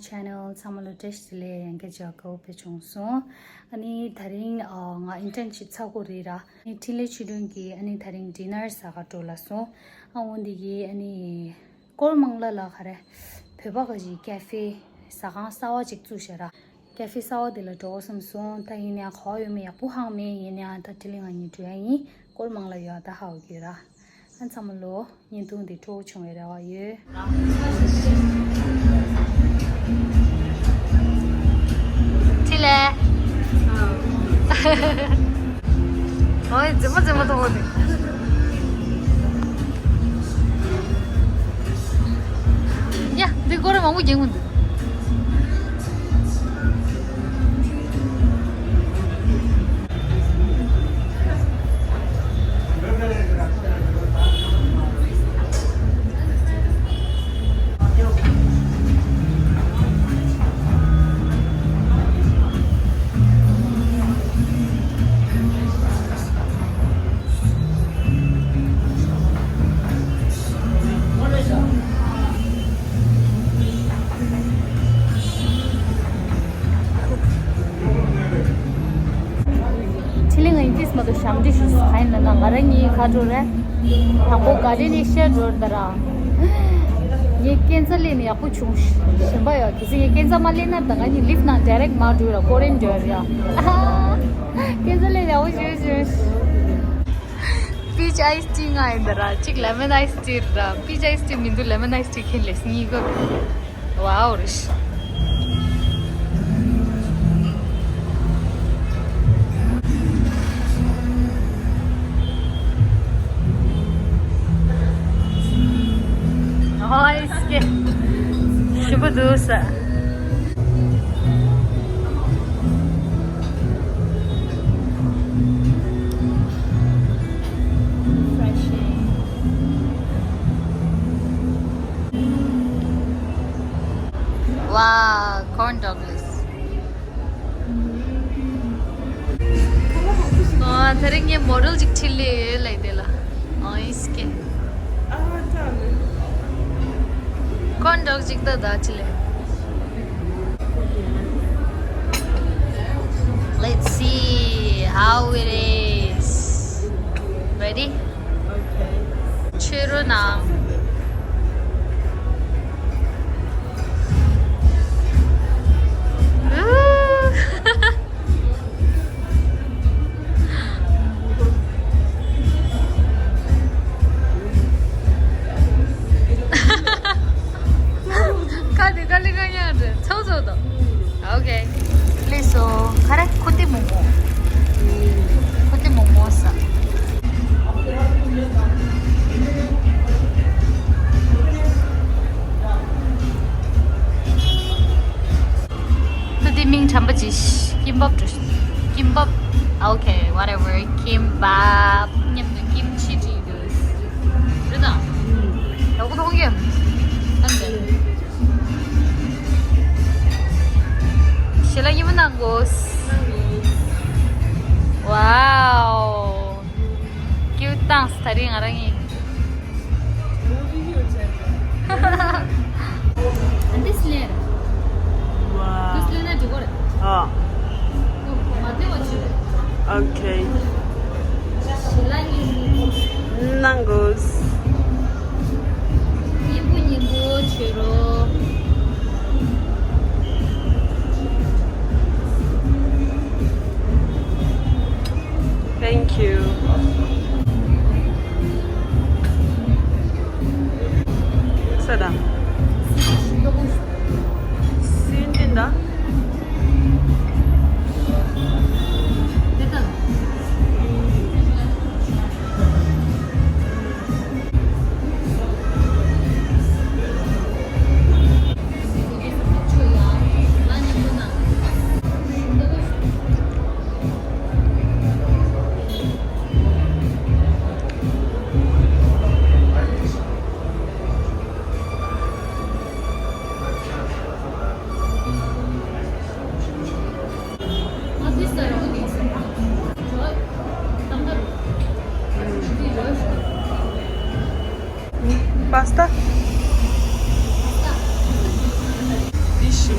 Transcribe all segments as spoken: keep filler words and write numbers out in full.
Channel ཚང་མ་ལ་བཀྲ་ཤིས་བདེ་ལེགས། ཡང་བསྐྱར་འཇགས་དགའ་བོ་དཔེ་བྱུང་སོང་། ཨ་ནི་དེ་རིང་ཨ་ང་ཨིན་ཊརན་ཞིབ་ཚར་དགོས་རེད་ར། ཨ་ནི་འཕྲིན་ལས་ཆོས་སྒྲོན་གྱིས་ཨ་ནི་དེ་རིང་ཌི་ནར་ཟ་ག་འགྲོ་ལབ་སོང་། ཨ་འོ་འདི་གི་ཨ་ནི་སྐོར་མང་ལ་ལ་ག་རེ། བོད་པ་ག་ཅིག་ཀེ་ཧྥེ་ཟ་ཁང་གསར་པ་ཅིག་བཙུགས་ཤག་ར། ཀེ་ཧྥེ་གསར་པ་དེ་ལ་འགྲོ་དགོས་བསམ་སོང་། ད་ཡིན་ནའང་ག་པར་ཡོད་མེད་ཡག་པོ་ཧ་གོ་མེད། ཡིན་ནའང་ད་འཕྲིན་ལས་ང་གཉིས་འགྲོ་ཡ་ཡིན། སྐོར་མང་ལ་ཡོད་ད་ཧ་གོ་གི་ར། ཨ་ཚང་མ་ལོ། བརྙན་ཐུང་འདི་སྤྲོ་བོ་བྱུང་བའི་རེ་བ་ཡོད། ཆི་ལེ། ཨོའི་རྫི་མ་རྫི་མ་མཐོང་གི་འདུག། ཡ་འདི་སྐོར་ར་མང་པོ་རྒྱག་གི་འདུག། ཆི་ལི་ང་ཡིན་ཏིས་མ་གཏོགས་ཞབས་འདྲི་ཞུ་ས་ག་ཡིན་ན་ན། ང་རང་གཉིས་ཁ་འགྲོ་རེད། དང་པོ་ག་རེ་ནས་བཤད་འགྲོ་རེད་ད་ར། ངས་སྐས་འཛེག་ལས་ནས་ཡག་པོ་བྱུང་ཞིམ་པ་ཡོད། གལ་སྲིད་ངས་སྐས་འཛེག་མ་ལས་ན་ད་ང་གཉིས་ལིབ་ནང་ཌའི་རེག་མ་འགྲོ་ར། སྐོར་རེ་འགྲོ་རེད་ཡ། སྐས་འཛེག་ལས་ནས་ཡག་པོ་བྱུང་བྱུང་། པིཆ་ཨའི་སི་ཊི་ལྔ་ཡིན་ད་ར། གཅིག་ལེ་མོན་ཨའི་སི་ཊི་ར། པིཆ་ཨའི་སི་ཊི་མི་འདུག། ལེ་མོན་ཨའི་སི་ཊི་ཁེངས་ལེ་གཉིས་ཀ། ཝའོ་རེད། ཨོའི་སྐད་ཞིམ་པོ་འདུག་ས། Refreshing. Wow, corn dogless. ཨ་དེ་རིང་ངས་མོ་ཌེལ་ཅིག་ཁྲིད་ལེ་ཡོད་ལབ་དེ་ལ། ཨ་ཨིས་ཀེ། ཨ་ད་ནི། ཁོང་འགྲོགས་ཅིག་ད་ད་ཅི་ལེ། Let's see how it is. Ready? Okay. ཆུ་རུ་ནང་། ཁ་དེ་ཀ་ལི་ཀ་ཡང་རེད། ཚོགས་ཚོགས་དང་། ཨོ་ཁེ། ལགས་སོ། ཁ་ར་ཁུ་ཏི་མོག་མོག་ཁུ་ཏི་མོག་མོག་ས། ད་དེ་མིང་དྲན་པ་ཅི། ཀིམ་པབ་འགྲོ། ཀིམ་པབ། ཨོ་ཁེ། ཝ་ཊེ་ཝར། ཀིམ་པབ་མཉམ་དུ་ཀིམ་ཆི་བྲིས་འདུག། རེད་དང་། ཡག་པོ་མཐོང་གི། ཨ་འདི། ཞལ་ལག་མཉེས་པོ་གནང་དགོས། ཝའོ། ཀིའུ་ཊི་བཏང་སོང་། ད་རིང་ང་རང་གཉིས། And this layer. Wow. This layer འགྲིག་གོ་རེད། ཨ། མ་བདེ་བ་བྱེད། ཨོ་ཁེ། ཞལ་ལག་གནང་དགོས། སྙིང་པོ་སྙིང་པོ་བྱེད་རོགས། Thank you. ས་དང་། སིན་ཏིན་ད། དེ་དང་། པ་སི་ཏ། འདི་ཞི་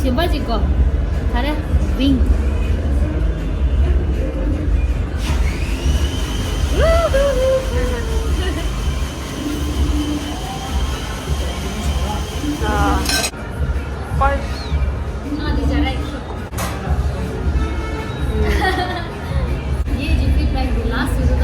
བདུན་པ་ཅིག་གོ། ག་རེ། ཝིང་། ཨ། པར། ཨ་འདི་ཇ་རེད། ཡེ་ཇི་ཕིཌ་བེག་འདི་ལ་སུ་རུ་ད།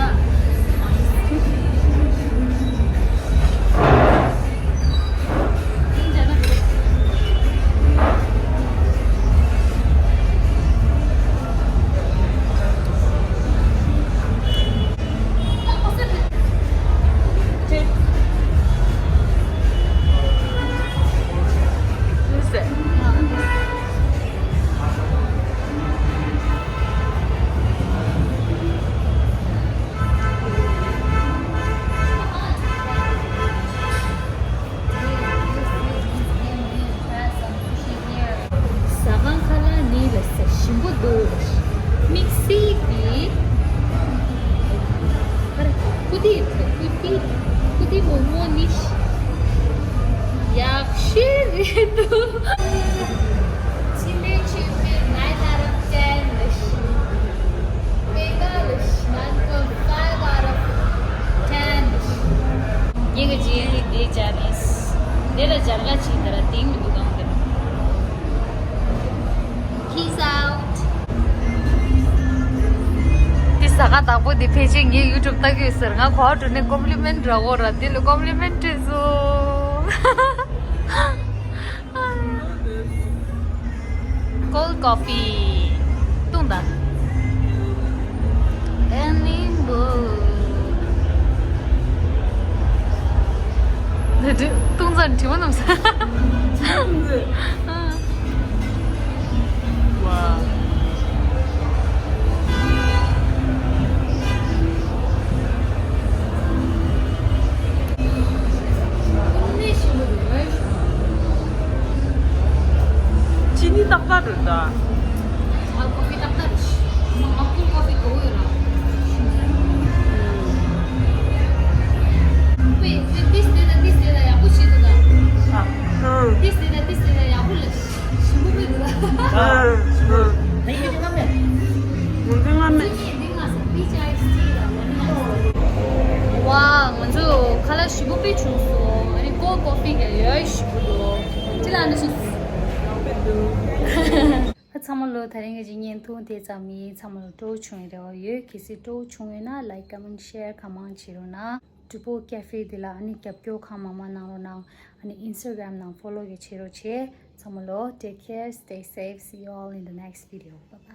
ཟ་ཁང་ཁ་ལག་ནི་ལ་ཟ་ཞིམ་པོ་འདུག་དམིགས་བསལ་གྱི་ཁུ་ཏི་ཁུ་ཏི་ཁུ་ཏི་མོག་མོག་ནི་ཡག་ཤོས་རེད་འདུག་ཕྱི་ནས་ཆོས་པའི་nine out of ten ལ་ཞིག་མེ་ག་ལ་ཞིག་ནང་དུ་five out of ten ལ་ཞིག་ངེད་ཀྱི་རྗེས་ལུས་དེ་སྦྱར་ནས་དེ་ལ་སྦྱར་ག་ཅིག་དེ་ལ་དེང་མི་འདུག་གང་དེ། Peace out. དེ་ཟ་ཁང་དང་པོ་དེ་ཕལ་ཆེར་ངའི་YouTube་ལྟ་གི་ཡོད་ཟེར། ང་གོ་བ་འགྲོ་ནས་ཀོམ་ལི་མེན་ར་འོ་ར་དེ་ལ་ཀོམ་ལི་མེན་བྲིས་སོང་། Cold coffee. ཏུང་ད། Animal. ནི་དུ་ཏུང་ཙང་དྲི་མ་ནམ་ས། ཅི་ནི་ཏག་ཏག་རེད་ད། ང་ཀོ་ཕི་ཏག་ཏག་རེད། ང་ཀོལ་ཀོ་ཕི་དགོས་ཡོད་ར། ཝེ་ཝེ་ཏིས་དེ་ད་ཏིས་དེ་ད་ཡག་པོ་བྱེད་འདུག་ད། ཨ། ཏིས་དེ་ད་ཏིས་དེ་ད་ཡག་པོ་ལ་ཞིམ་པོ་དཔེ་འདུག་ད། ཨ། ཨ། ད་ཡིན་གྱི་ང་མེད། ང་ཚོ་ང་མེད། ཝ། ང་ཚོ་ཁ་ལག་ཞིམ་པོ་དཔེ་བྱུང་སོང་། ཨ་ནི་ཀོལ་ཀོ་ཕི་ག་ཡོད་ཞིམ་པོ་འདུག་ཅི་ལ་ཨ་ནི་ཞིག་ཚང་མ་ལོ་དེ་རིང་གི་བརྙན་ཐུང་དེ་ཙམ་ཡིན། ཚང་མ་ལ་སྤྲོ་བོ་བྱུང་ཡི་རེ་བ་ཡོད། གལ་སྲིད་སྤྲོ་བོ་བྱུང་ཡོད་ན་like, comment, share གང་མང་བྱེད་རོགས་གནང་། གྲུ་པོ་ཀེ་ཧྥེ་འདི་ལ་ཨ་ནི་རྒྱབ་སྐྱོར་གང་མང་མང་གནང་རོགས་གནང་། ཨ་ནི་Instagram་ནང་follow་གི་བྱེད་རོགས་བྱེད། ཚང་མ་ལོ་take care, stay safe, see you all in the next video, bye bye.